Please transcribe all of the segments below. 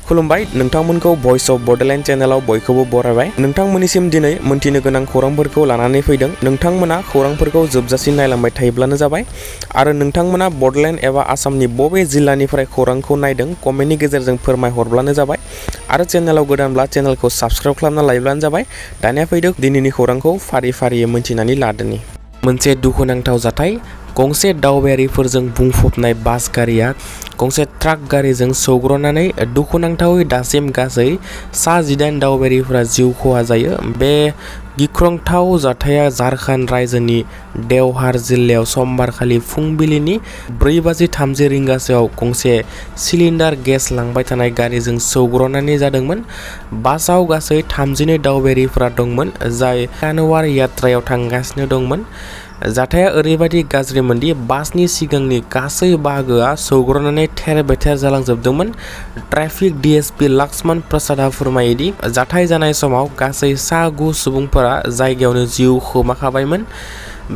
खुलुमबाय नोंथांमोनखौ voice of Bodoland चैनलाव बयखौबो बरायबाय। नोंथांमोननिसिम दिनै मोनथिनो गोनां खौरांफोरखौ लानानै फैदों। नोंथांमोना खौरांफोरखौ जोबजासिम नायलांबाय थायोब्लानो जाबाय आरो नोंथांमोना बडोलेण्ड एबा आसामनि बबे जिल्लानिफ्राय खौरांखौ नायदों कमेन्टनि गेजेरजों फोरमायहरब्लानो जाबाय आरो चैनलाव गोदानब्ला चैनलखौ साबस्क्राइब खालामना लायोब्लानो जाबाय। दानिया फैदो दिनैनि खौरांखौ फारि फारियै मोनथिनानै लादोनि। मोनसे दुखुनांथाव जाथाय। गंसे दावबायारिफोरजों बुंफबनाय बास गारिया गंसे ट्राक गारिजों सौग्रावनानै दुखुनांथावै दासिम गासै 18 दावबायारिफोरा जिउ खहा जायो। बे गिख्रंथाव जाथाया झारखंड रायजोनि देवहार जिल्लायाव समबारखालि फुंबिलिनि 4:30 रिंगासोआव गंसे सिलिन्डार गेस लांबाय थानाय गारिजों सौग्रावनानै जादोंमोन। बासआव गासै 32 दावबायारिफोरा दंमोन जाय कानवार यात्रायाव थांगासिनो दंमोन। जाथाया ओरैबायदि गाज्रिमोनदि बासनि सिगांनि गासै बाहागोआ सौग्रावनानै थेर-बेथेर जालांजोबदोंमोन। ट्राफिक डीएसपी लक्ष्मण प्रसादआ फोरमायोदि जाथाय जानाय समाव गासै 9 सुबुंफोरा जायगायावनो जिउ खोमाखाबायमोन।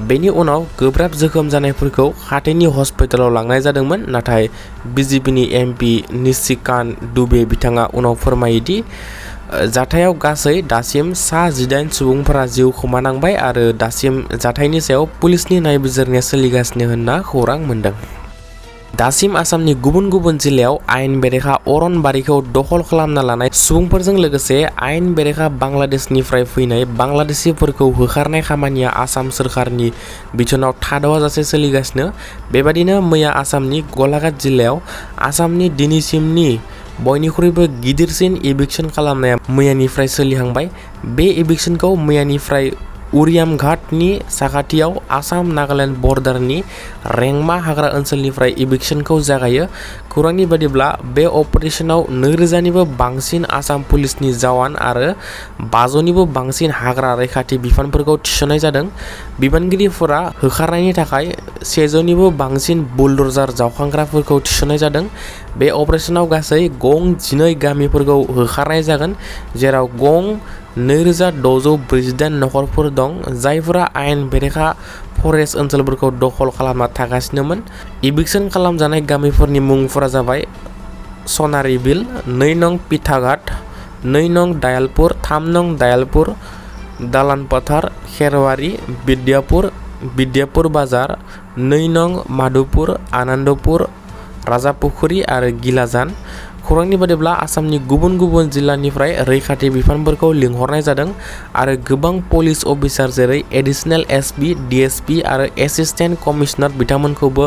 बेनि उनाव गोब्राब जोखोम जानायफोरखौ खाथिनि हस्पिटालाव लांनाय जादोंमोन। नाथाय बीजेपीनि एमपी निशिकान्त दुबे बिथाङा उनाव फोरमायोदि जाथायाव गासै दासिम 18 सुबुंफोरा जिउ खोमानांबाय आरो दासिम जाथायनि सायाव पुलिसनि नायबिजिरनाया सोलिगासिनो होनना खौरां मोन्दों। दासिम आसामनि गुबुन गुबुन जिल्लायाव आयेन बेरेखा अरनबारिखौ दखल खालामना लानाय सुबुंफोरजों लोगोसे आयेन बेरेखा बांलादेशनिफ्राय फैनाय बांलादेशीफोरखौ होखारनाय खामानिया आसाम सोरखारनि बिथोनाव थाद'आजासे सोलिगासिनो। बेबादिनो मैया आसामनि गलाघाट जिल्लायाव आसामनि दिनैसिमनि बयनिख्रुइबो गिदिरसिन इभिक्सन खालामनाया मैयानिफ्राय सोलिहांबाय। बे इभिक्सनखौ मैयानिफ्राय उरियामघाटनि साखाथियाव आसाम नागालेण्ड बर्डारनि रेंमा हाग्रा ओनसोलनिफ्राय इभिक्सनखौ जागायो। खौरांनि बादिब्ला बे अपारेशनाव 2000निबो बांसिन आसाम पुलिसनि जवान आरो 500निबो बांसिन हाग्रा रैखाथि बिफानफोरखौ थिसननाय जादों। बिबानगिरिफोरा होखारनायनि थाखाय 100निबो बांसिन बुलडोजार जावखांग्राफोरखौ थिसननाय जादों। बे अपारेशनाव गासै गं 12 गामिफोरखौ होखारनाय जागोन जेराव गं 2648 नखरफोर दं जायफोरा आयेन बेरेखा फरेस्ट ओनसोलफोरखौ दखल खालामना थागासिनोमोन। इभिक्सन खालामजानाय गामिफोरनि मुंफोरा जाबाय सनारी बिल, 2 नं पिठाघाट, 2 नं दायालपुर, 3 नं दायालपुर, दालान पथार, खेरवारी, विद्यापुर बाजार, 2 नं माधुपुर, आनन्दपुर, राजापुखुरी आरो गिलाजान। खौरांनि बादिब्ला आसामनि गुबुन गुबुन जिल्लानिफ्राय रैखाथि बिफानफोरखौ लिंहरनाय जादों आरो गोबां पुलिस अफिसार जेरै एडिशनेल एसपी, डीएसपी आरो एसिस्टेन्ट कमिशनार बिथांमोनखौबो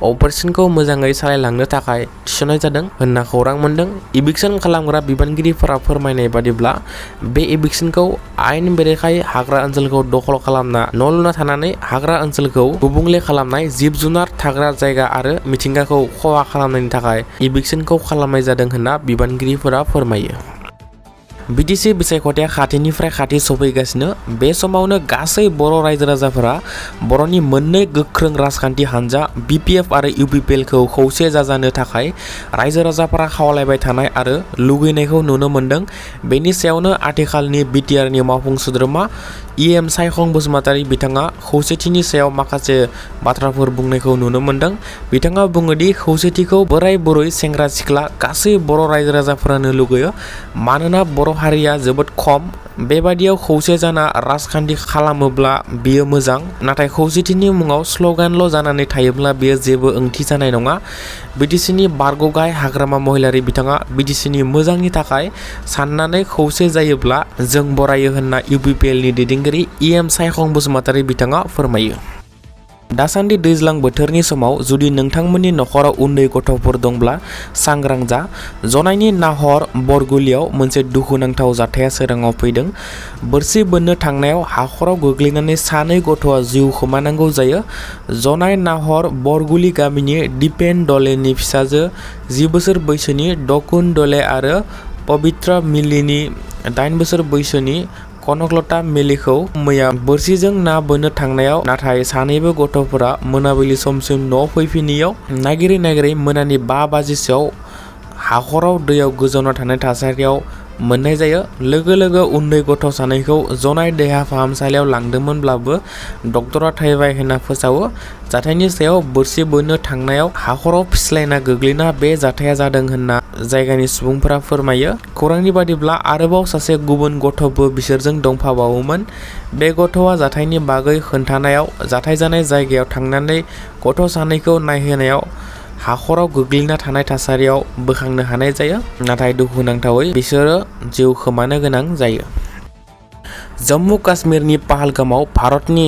अपारेशनखौ मोजाङै सालायलांनो थाखाय थिसननाय जादों होनना खौरां मोन्दों। इभिक्सन खालामग्रा बिबानगिरिफोरा फोरमायनाय बादिब्ला बे इभिक्सनखौ आयेन बेरेखायै हाग्रा ओनसोलखौ दखल खालामना न' लुना थानानै हाग्रा ओनसोलखौ गुबुंले खालामनाय, जिब-जुनार थाग्रा जायगा आरो मिथिंगाखौ खहा खालामनायनि थाखाय इभिक्सनखौ खालामनाय जादों होनना बिबानगिरिफोरा फोरमायो। बीटीसी बिसायख'थिया खाथिनिफ्राय खाथि सफैगासिनो। बे समावनो गासै बर' रायजो राजाफोरा बर'नि मोननै गोख्रों राजखान्थि हानजा BPF आरो UPPL खौ खौसे जाजानो थाखाय रायजो राजाफोरा खावलायबाय थानाय आरो लुगैनायखौ नुनो मोन्दों। बेनि सायावनो आथिखालनि BTR नि मावफुं सोद्रोमा EM सायखं बसुमतारी बिथाङा खौसेथिनि सायाव माखासे बाथ्राफोर बुंनायखौ नुनो मोन्दों। बिथाङा बुङोदि खौसेथिखौ बोराय-बुरै, सेंग्रा-सिख्ला गासै बर' रायजो राजाफोरानो लुगैयो मानोना बर' हारिया जोबोद खम। बेबादियाव खौसे जाना राजखान्थि खालामोब्ला बेयो मोजां, नाथाय खौसेथिनि मुङाव स्ल'गानल' जानानै थायोब्ला बेयो जेबो ओंथि जानाय नङा। BTCनि बारग'गाय हाग्रामा महिलारी बिथाङा BTCनि मोजांनि थाखाय साननानै खौसे जायोब्ला जों बरायो होनना UPPL नि दैदेनगिरि EM सायखं बसुमतारी बिथाङा फोरमायो। दासान्दि दैज्लां बोथोरनि समाव जुदि नोंथांमोननि नखराव उन्दै गथ'फोर दंब्ला सांग्रां जा। जनाइनि नाहर बरगुलियाव मोनसे दुखुनांथाव जाथाया सोराङाव फैदों। बोरसि बोननो थांनायाव हाखराव गोग्लैनानै 2 गथ'आ जिउ खोमानांगौ जायो। जनाइ नाहर बरगुलि गामिनि दिपेन दलेनि फिसाजो 10 बोसोर बैसोनि दकुन दले आरो पबित्र मिलिनि 8 बोसोर बैसोनि कनकलता मेलिखौ मैया बोरसिजों ना बोननो थांनायाव नाथाय सानैबो गथ'फोरा मोनाबिलि समसिम न' फैफिनैयाव नागिरै नागिरै मोनानि 5 बाजिसोआव हाखराव दैयाव गोजावना थानाय थासारियाव मोननाय जायो। लोगो लोगो उन्दै गथ' सानैखौ जनाय देहा फाहामसालियाव लांदोंमोनब्लाबो डक्टरा थैबाय होनना फोसावो। जाथायनि सायाव बोरसि बोनो थांनायाव हाखराव फिस्लायना गोग्लैना बे जाथाया जादों होनना जायगानि सुबुंफोरा फोरमायो। खौरांनि बादिब्ला आरोबाव सासे गुबुन गथ'बो बिसोरजों दंफाबावोमोन। बे गथ'आ जाथायनि बागै खोन्थानायाव जाथाय जानाय जायगायाव थांनानै गथ' सानैखौ नायहोनायाव हाखराव गोग्लैना थानाय थासारियाव बोखांनो हानाय जायो। नाथाय दुखुनांथावै बिसोरो जिउ खोमानो गोनां जायो। जम्मु काश्मीरनि पहलगामाव भारतनि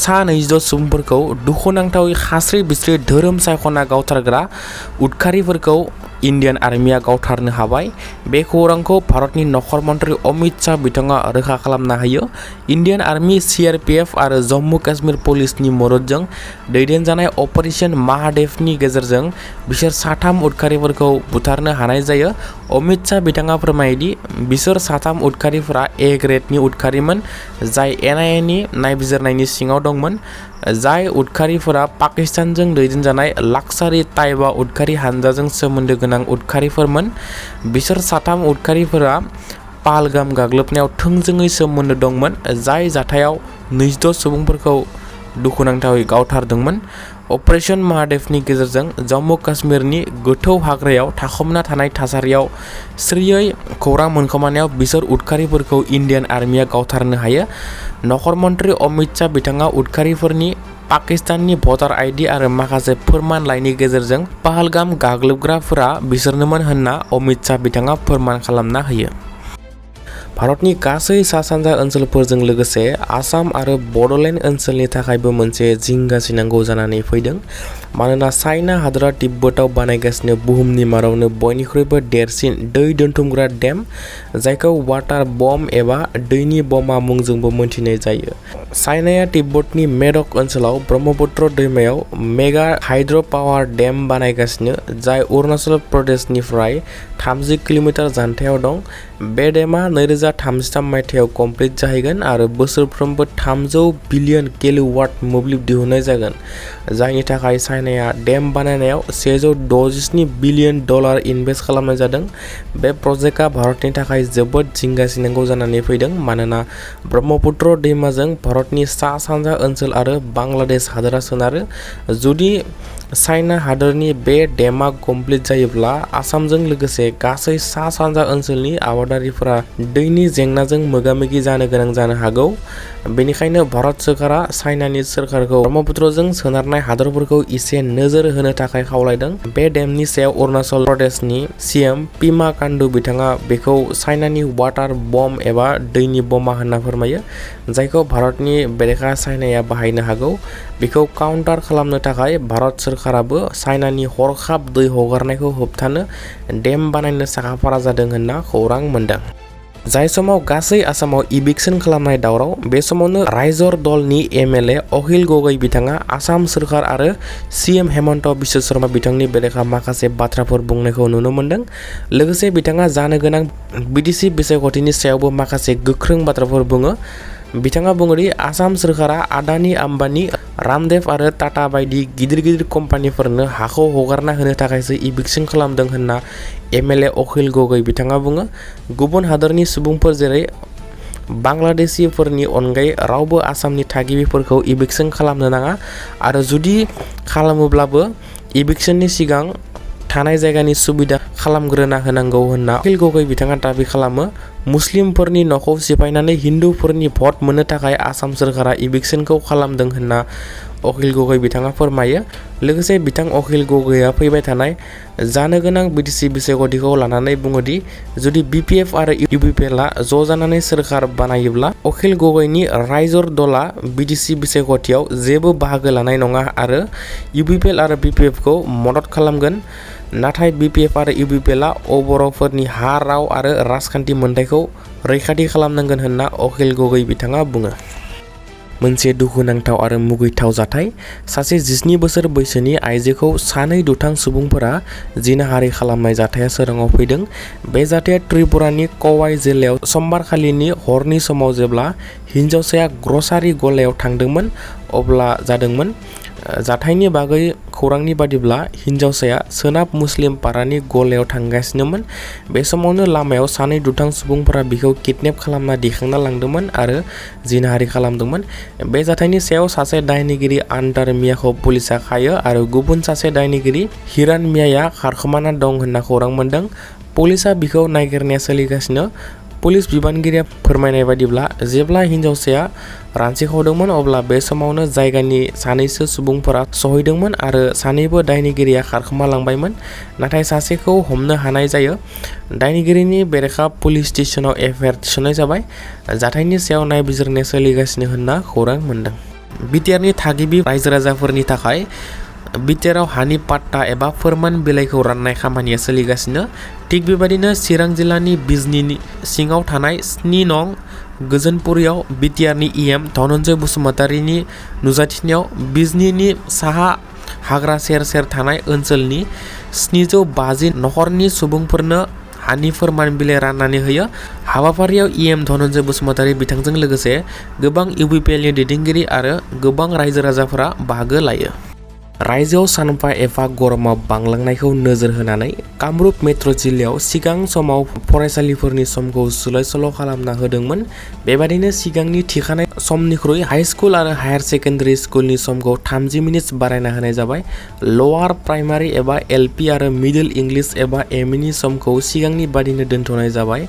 सा 26 सुबुंफोरखौ दुखुनांथावै खास्रि बिस्रि धोरोम सायख'ना गावथारग्रा उदखारिफोरखौ इन्डियान आर्मिया गावथारनो हाबाय। बे खौरांखौ भारतनि नखर मन्त्रि अमित शाह बिथाङा रोखा खालामना होयो। इन्डियान आर्मि CRPF आरो जम्मु काश्मीर पुलिसनि मददजों दैदेनजानाय अपारेशन महादेवनि गेजेरजों बिसोर 3 उदखारिफोरखौ बुथारनो हानाय जायो। अमित शाह बिथाङा फोरमायोदि बिसोर 3 उदखारिफोरा A ग्रेडनि उदखारिमोन जाय NIA नि नायबिजिरनायनि सिङाव दंमोन। जाय उदखारिफोरा पाकिस्तानजों दैदेनजानाय लाक्सारि ताइबा उदखारि हानजाजों सोमोन्दो गोनां उदखारिफोरमोन। बिसोर 3 उदखारिफोरा पहलगाम गाग्लोबनायाव थोंजोङै सोमोन्दो दंमोन, जाय जाथायाव 26 सुबुंफोरखौ दुखुनांथावै गावथारदोंमोन। अपारेशन महादेवनि गेजेरजों जम्मु काश्मीरनि गोथौ हाग्रायाव थाखुमाना थानाय थासारियाव स्रियै खौरां मोनखोमानायाव बिसोर उदखारिफोरखौ इन्डियान आर्मिया गावथारनो हायो। नखर मन्त्रि अमित शाह बिथाङा उदखारिफोरनि पाकिस्ताननि भटार ID आरो माखासे फोरमानलाइनि गेजेरजों पहलगाम गाग्लोबग्राफोरा बिसोरनोमोन होनना अमित शाह बिथाङा फोरमान खालामना होयो। भारतनि गासै सा-सानजा ओनसोलफोरजों लोगोसे आसाम आरो बड'लेण्ड ओनसोलनि थाखायबो मोनसे जिंगासिनांगौ जानानै फैदों। मानोना चाइना हादरा तिब्बताव बानायगासिनो बुहुमनि मादावनो बयनिख्रुइबो देरसिन दै दोनथुमग्रा डेम, जायखौ वाटार बम एबा दैनि बमा मुंजोंबो मोनथिनाय जायो। चाइनाया तिब्बतनि मेडक ओनसोलाव ब्रह्मपुत्र दैमायाव मेगा हाइड्र पावार डेम बानायगासिनो, जाय अरुणाचल प्रदेशनिफ्राय 30 किल'मिटार जानथायाव दं। बे डेमआ 2033 मायथाइयाव कमप्लिट जाहैगोन आरो बोसोरफ्रोमबो 300 बिलियन किल'वाट मोब्लिब दिहुननाय जागोन, जायनि थाखाय चाइनाया डेम बानायनायाव $167 बिलियन इनभेस्ट खालामनाय जादों। बे प्रजेक्टआ भारतनि थाखाय जोबोद जिंगासिनांगौ जानानै फैदों, मानोना ब्रह्मपुत्र दैमाजों भारतनि सा-सानजा ओनसोल आरो बांलादेश हादोरा सोनारो। जुदि चाइना हादोरनि बे डेमआ कमप्लिट जायोब्ला आसामजों लोगोसे गासै सा-सानजा ओनसोलनि आबादारिफोरा दैनि जेंनाजों मोगा-मोगि जानो गोनां जानो हागौ। बेनिखायनो भारत सोरखारा चाइनानि सोरखारखौ ब्रह्मपुत्रजों सोनारनाय हादरफोरखौ एसे नोजोर होनो थाखाय खावलायदों। बे डेमनि सायाव अरुणाचल प्रदेशनि CM पेमा खांडू बिथाङा बेखौ चाइनानि वाटार बम एबा दैनि बमा होनना फोरमायो, जायखौ भारतनि बेरेखा चाइनाया बाहायनो हागौ। बेखौ काउन्टार खालामनो थाखाय भारत सोरखाराबो चाइनानि हरखाब दै हगारनायखौ होबथानो डेम बानायनो साखाफारा जादों होनना खौरां मोनदों। जाय समाव गासै आसामाव इभिक्सन खालामनाय दावराव, बे समावनो रायजर दलनि MLA अखिल गगৈ बिथाङा आसाम सोरखार आरो CM हेमन्त बिश्व शर्मा बिथांनि बेरेखा माखासे बाथ्राफोर बुंनायखौ नुनो मोनदों। लोगोसे बिथाङा जानो गोनां BTC बिसायख'थिनि सायावबो माखासे गोख्रों बाथ्राफोर बुङो। बिथाङा बुङोदि आसाम सोरखारा आदानि, आम्बानी, रामदेव आरो टाटा बायदि गिदिर गिदिर कम्पानिफोरनो हाखौ हगारना होनो थाखायसो इभिक्सन खालामदों होनना MLA अखिल गगৈ बिथाङा बुङो। गुबुन हादरनि सुबुंफोर जेरै बांलादेशीफोरनि अनगायै रावबो आसामनि थागिबिफोरखौ इभिक्सन खालामनो नाङा आरो जुदि खालामोब्लाबो इभिक्सननि सिगां थानाय जायगानि सुबिदा खालामग्रोना होनांगौ होनना अखिल गगৈ बिथाङा दाबि खालामो। मुस्लिमफोरनि न'खौ सिफायनानै हिन्दुफोरनि भट मोननो थाखाय आसाम सोरखारा इभिक्सनखौ खालामदों होनना अखिल गगৈ बिथाङा फोरमायो। लोगोसे बिथां अखिल गगैआ फैबाय थानाय जानो गोनां BTC बिसायख'थिखौ लानानै बुङोदि जुदि BPF आरो UPPLआ ज' जानानै सोरखार बानायोब्ला अखिल गगैनि रायजर दलआ BTC बिसायख'थियाव जेबो बाहागो लानाय नङा आरो UPPL आरो BPFखौ मदद खालामगोन। नाथाय BPF आरो UPPLआ बर'फोरनि हा, राव आरो राजखान्थि मोनथायखौ रैखाथि खालामनांगोन होनना अखिल गगै बिथाङा बुङो। मोनसे दुखुनांथाव आरो मुगैथाव जाथाय। सासे 17 बोसोर बैसोनि आइजोखौ सानै दुथां सुबुंफोरा जिनाहारि खालामनाय जाथाया सोराङाव फैदों। बे जाथाया त्रिपुरानि कवाइ जिल्लायाव समबारखालिनि हरनि समाव जेब्ला हिन्जावसाया ग्रसारि गलायाव थांदोंमोन अब्ला जादोंमोन। जाथायनि बागै खौरांनि बादिब्ला हिनजावसाया सोनाब मुस्लिम पारानि गलायाव थांगासिनोमोन। बे समावनो लामायाव सानै दुथां सुबुंफोरा बिखौ किडनेप खालामना दिखांना लांदोंमोन आरो जिनाहारि खालामदोंमोन। बे जाथायनि सायाव सासे दायनिगिरि आन्दार मियाखौ पुलिसा खायो आरो गुबुन सासे दायनिगिरि हिरान मियाया खारखोमाना दं होनना खौरां मोन्दों। पुलिसा बिखौ नागिरनाया सोलिगासिनो। पुलिस बिबानगिरिया फोरमायनाय बादिब्ला जेब्ला हिनजावसाया रानसिखावदोंमोन अब्ला बे समावनो जायगानि सानैसो सुबुंफोरा सहैदोंमोन आरो सानैबो दायनिगिरिया खारखोमालांबायमोन, नाथाय सासेखौ हमनो हानाय जायो। दायनिगिरिनि बेरेखा पुलिस स्टेशनाव एफआइआर थिसननाय जाबाय। जाथायनि सायाव नायबिजिरनाया सोलिगासिनो होनना खौरां मोन्दों। बिटिआरनि थागिबि रायजो राजाफोरनि थाखाय बिटिआरआव हानि पाट्टा एबा फोरमान बिलाइखौ राननाय खामानिया सोलिगासिनो। थिग बेबायदिनो चिरां जिल्लानि बिजनी सिङाव थानाय 7 नं गोजोनपुरियाव बिटिआरनि इएम धनन्जय बसुमतारीनि नुजाथिनायाव बिजनीनि साहा हाग्रा सेर सेर थानाय ओनसोलनि 750 नखरनि सुबुंफोरनो हानि फोरमान बिलाइ राननानै होयो। हाबाफारियाव इएम धनन्जय बसुमतारी बिथांजों लोगोसे गोबां इउपिपिएलनि दैदेनगिरि आरो गोबां रायजो राजाफोरा बाहागो लायो। रायजोआव सानफा एफा गरमा बांलांनायखौ नोजोर होनानै कामरुप मेट्र' जिल्लायाव सिगां समाव फरायसालिफोरनि समखौ सोलाय सोल' खालामना होदोंमोन। बेबादिनो सिगांनि थिखानाय समनिख्रुइ हाइ स्कुल आरो हायार सेकेन्डारि स्कुलनि समखौ 30 मिनिट बारायना होनाय जाबाय। लवार प्राइमारि एबा एलपि आरो मिडल इंलिश एबा एमइनि समखौ सिगांनि बादिनो दोनथ'नाय जाबाय।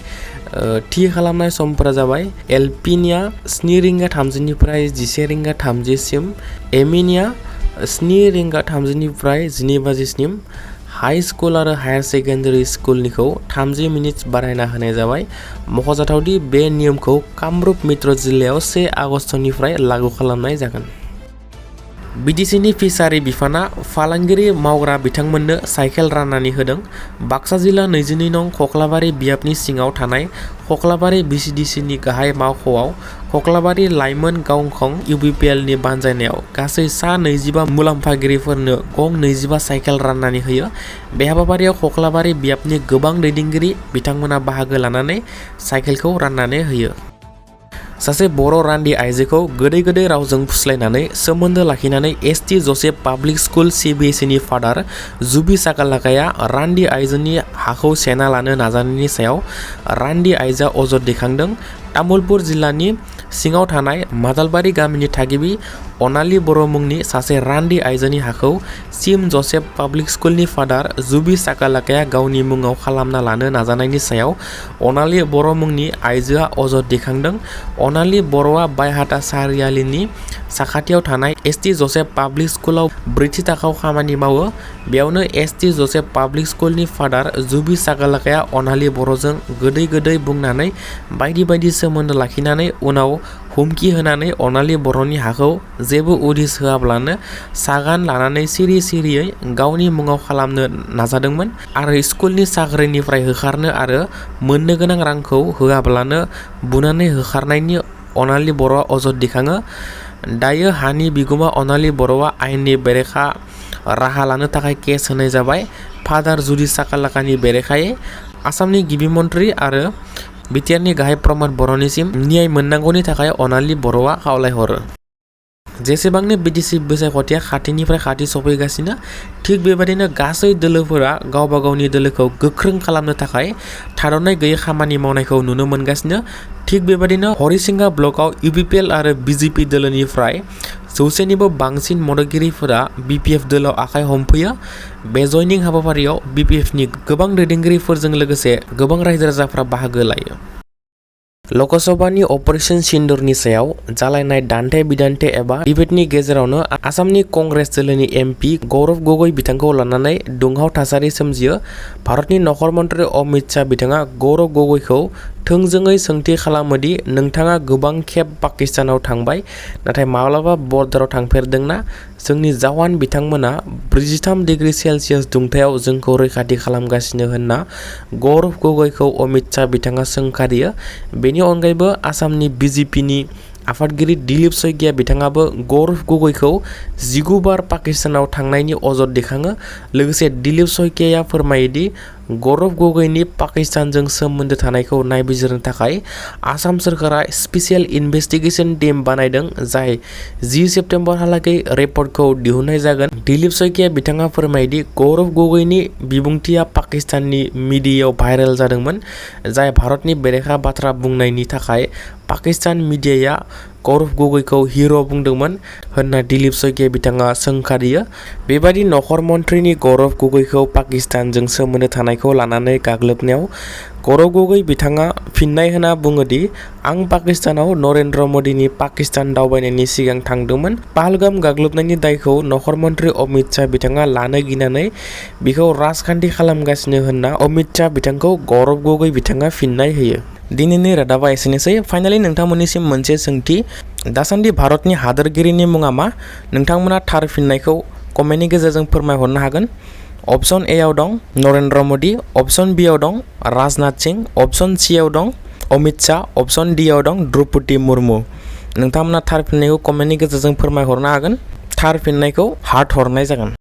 थि खालामनाय समफोरा जाबाय एलपिनिया 7 रिंगा 30 निफ्राय 11 रिंगा 30 सिम, एमइनिया 7 रिंगा 30 निफ्राय 12 बाजिसिम, हाई स्कुल आरो हायार सेकेन्डारि स्कुलनिखौ 30 मिनिट बारायना होनाय जाबाय। मख'जाथावदि बे नियमखौ कामरुप मेट्र' जिल्लायाव 1 आगस्तनिफ्राय लागू खालामनाय जागोन। बिटिसिनि फिसारि बिफाना फालांगिरि मावग्रा बिथांमोननो साइकेल राननानै होदों। बाक्सा जिल्ला 22 नं खख्लाबारि बियाबनि सिङाव थानाय खख्लाबारि बिसिडिसिनि गाहाय मावख'आव खख्लाबारि लाइमोन गावखं इउपिपिएलनि बानजायनायाव गासै सा 25 मुलाम्फागिरिफोरनो गं 25 साइकेल राननानै होयो। बे हाबाफारियाव खख्लाबारि बियाबनि गोबां दैदेनगिरि बिथांमोना बाहागो लानानै साइकेलखौ राननानै होयो। सासे बर' रान्दि आइजोखौ गोदै गोदै रावजों फुस्लायनानै सोमोन्दो लाखिनानै एसटी जसेफ पाब्लिक स्कुल सिबिएसइनि फादार जुबि साकालाकाया रान्दि आइजोनि हाखौ सेना लानो नाजानायनि सायाव रान्दि आइजोआ अजद दैखांदों। तामुलपुर जिल्लानि सिङाव थानाय मादालबारि गामिनि थागिबि अनालि बर' मुंनि सासे रान्दि आइजोनि हाखौ सिम जसेफ पाब्लिक स्कुलनि फादार जुबि साकालाकाया गावनि मुङाव खालामना लानो नाजानायनि सायाव अनालि बर' मुंनि आइजोआ अजद दैखांदों। अनालि बर'आ बायहाटा सारियालिनि साखाथियाव थानाय एसटी जसेफ पाब्लिक स्कुलाव 4थि थाखोआव खामानि मावो। बेयावनो एसटी जसेफ पाब्लिक स्कुलनि फादार जुबि साकालाकाया अनालि बर'जों गोदै गोदै बुंनानै बायदि बायदि सोमोन्दो लाखिनानै उनाव हुमखि होनानै अनालि बर'नि हाखौ जेबो उदिस होआब्लानो सागान लानानै सिरि सिरियै गावनि मुङाव खालामनो नाजादोंमोन आरो स्कुलनि साख्रिनिफ्राय होखारनो आरो मोननो गोनां रांखौ होआब्लानो बुनानै होखारनायनि अनालि बर'आ अजद दैखाङो। दायो हानि बिगुमा अनालि बर'आ आयेननि बेरेखा राहा लानो थाखाय केस होनाय जाबाय। फादार जुबि साकालाकानि बेरेखायै आसामनि गिबि मन्त्रि आरो बिटिआरनि गाहाय प्रमाद बर'निसिम न्याय मोननांगौनि थाखाय अनालि बर'आ खावलायहरो। जेसेबांनो बिटिसि बिसायख'थिया खाथिनिफ्राय खाथि सफैगासिनो, थिग बेबायदिनो गासै दोलोफोरा गावबा गावनि दोलोखौ गोख्रों खालामनो थाखाय थाद'नाय गैयै खामानि मावनायखौ नुनो मोनगासिनो। थिग बेबायदिनो हरिसिंगा ब्लकआव इउपिपिएल आरो बिजेपि दोलोनिफ्राय 100निबो बांसिन मददगिरिफोरा बिपिएफ दोलोआव आखाइ हमफैयो। बे जयनिं हाबाफारियाव बिपिएफनि गोबां दैदेनगिरिफोरजों लोगोसे गोबां रायजो राजाफ्रा बाहागो लायो। लकसभानि अपारेशन सिन्दुरनि सायाव जालायनाय दान्थे बिदान्थे एबा डिबेटनि गेजेरावनो आसामनि कंग्रेस दोलोनि एमपि गौरव गगৈ बिथांखौ लानानै दुंहाव थासारि सोमजियो। भारतनि नखर मन्त्रि अमित शाह बिथाङा गौरव गगৈखौ थोंजोङै सोंथि खालामोदि नोंथाङा गोबां खेब पाकिस्तानाव थांबाय, नाथाय माब्लाबा बर्डाराव थांफेरदोंना? जोंनि जवान बिथांमोना 43 डिग्री सेल्सियास दुंथायाव जोंखौ रैखाथि खालामगासिनो होनना गौरव गगৈखौ अमित शाह बिथाङा सोंखारियो। बेनि अनगायैबो आसामनि बिजेपिनि आफादगिरि दिलीप शइकिया बिथाङाबो गौरव गगৈखौ 19 बार पाकिस्तानाव थांनायनि अजद दैखाङो। लोगोसे दिलीप शइकियाया फोरमायोदि गौरव गगৈनि पाकिस्तानजों सोमोन्दो थानायखौ नायबिजिरनो थाखाय आसाम सोरखारा स्पेशल इन्वेस्टिगेशन टीम बानायदों, जाय 10 सेप्तेम्बरहालागै रिपर्टखौ दिहुननाय जागोन। दिलीप शइकिया बिथाङा फोरमायोदि गौरव गगৈनि बिबुंथिया पाकिस्ताननि मिडियायाव भाइरेल जादोंमोन, जाय भारतनि बेरेखा बाथ्रा बुंनायनि थाखाय पाकिस्तान मिडियाया गौरव गगৈखौ हिरो बुंदोंमोन होनना दिलीप शइकिया बिथाङा सोंखारियो। बेबादि नखर मन्थ्रिनि गौरव गगৈखौ पाकिस्तानजों सोमोन्दो थानायखौ लानानै गाग्लोबनायाव गौरव गगৈ बिथाङा फिननाय होना बुङोदि आं पाकिस्तानाव नरेन्द्र मदिनि पाकिस्तान दावबायनायनि सिगां थांदोंमोन। पहलगाम गाग्लोबनायनि दायखौ नखर मन्थ्रि अमित शाह बिथाङा लानो गिनानै बिखौ राजखान्थि खालामगासिनो होनना अमित शाह बिथांखौ गौरव गगৈ बिथाङा फिननाय होयो। दिनैनि रादाबा एसेनोसै। फाइनालि नोंथांमोननिसिम मोनसे सोंथि, दासान्दि भारतनि हादोरगिरिनि मुङा मा? नोंथांमोना थार फिननायखौ कमेन्टनि गेजेरजों फोरमायहरनो हागोन। अपसन ए आव दं नरेन्द्र मदि, अपसन बि आव दं राजनाथ सिंह, अपसन सि आव दं अमित शाह, अपसन डि आव दं द्रौपदी मुर्मु। नोंथांमोना थार फिननायखौ कमेन्टनि गेजेरजों फोरमायहरनो हागोन। थार फिननायखौ हार्ट हरनाय जागोन।